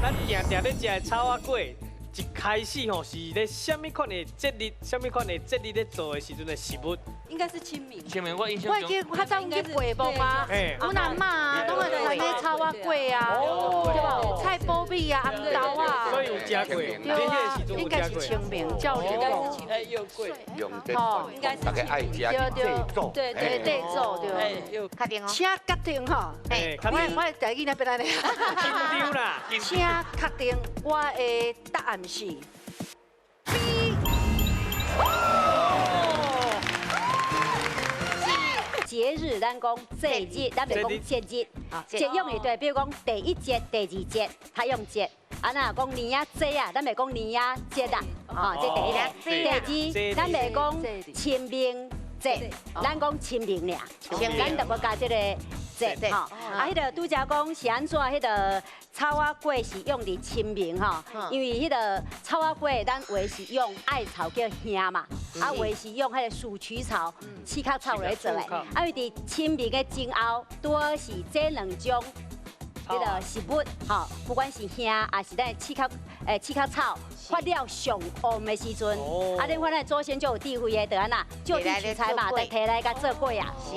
咱定定咧食的草仔粿，一開始吼是咧啥物款的節日，啥物款的節日咧做的時陣的食物？應該是清明。清明我印象我會記較早去陪墓啊，阮阿嬤啊，攏會來買草仔粿啊，對無？菜脯米啊，紅豆啊。所以有食過，對啊，應該是清明，照理講。哎，又粿。用這傳統，大家愛食祭祖。對對對，祭祖對。確定哦。請確定吼。我的台語哪變按呢？緊張啦。請確定我的答案是 B。哦。節日，咱講節日，咱袂講節日。節用會對，比如講第一節、第二節，他用節。啊，若講年仔節啊，咱袂講年仔節啊。哦，這第一個。第二，咱袂講清明節，咱講清明爾，咱就無加這個節吼。啊，彼個拄才講是按怎？彼個草仔粿是用佇清明吼，因為彼個草仔粿，咱有的是用艾草叫香嘛，啊有的是用彼個鼠曲草、刺殼草來做的。啊，因為佇清明的前後，拄好是這兩種彼個食物吼，不管是香，抑是咱的刺殼，刺殼草發了上旺的時陣，啊，恁看咱祖先就有智慧的，就按怎就地取材嘛，就提來共做粿啊。是。